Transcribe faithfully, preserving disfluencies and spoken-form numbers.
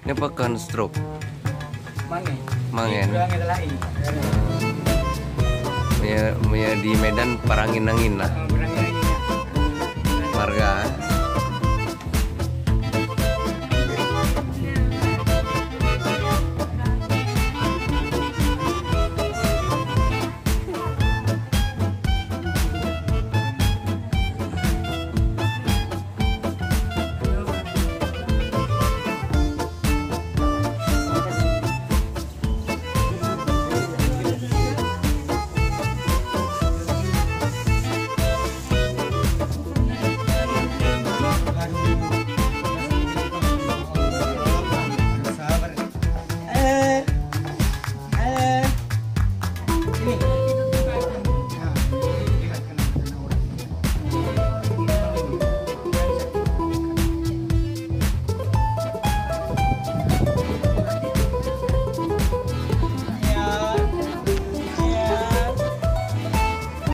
Nyoe pakon stroke? Mangen. Mangen. Kurang ada lain. Meunyoe, meunyoe di Medan parangin-angin lah. Kurang ada lain. Marga.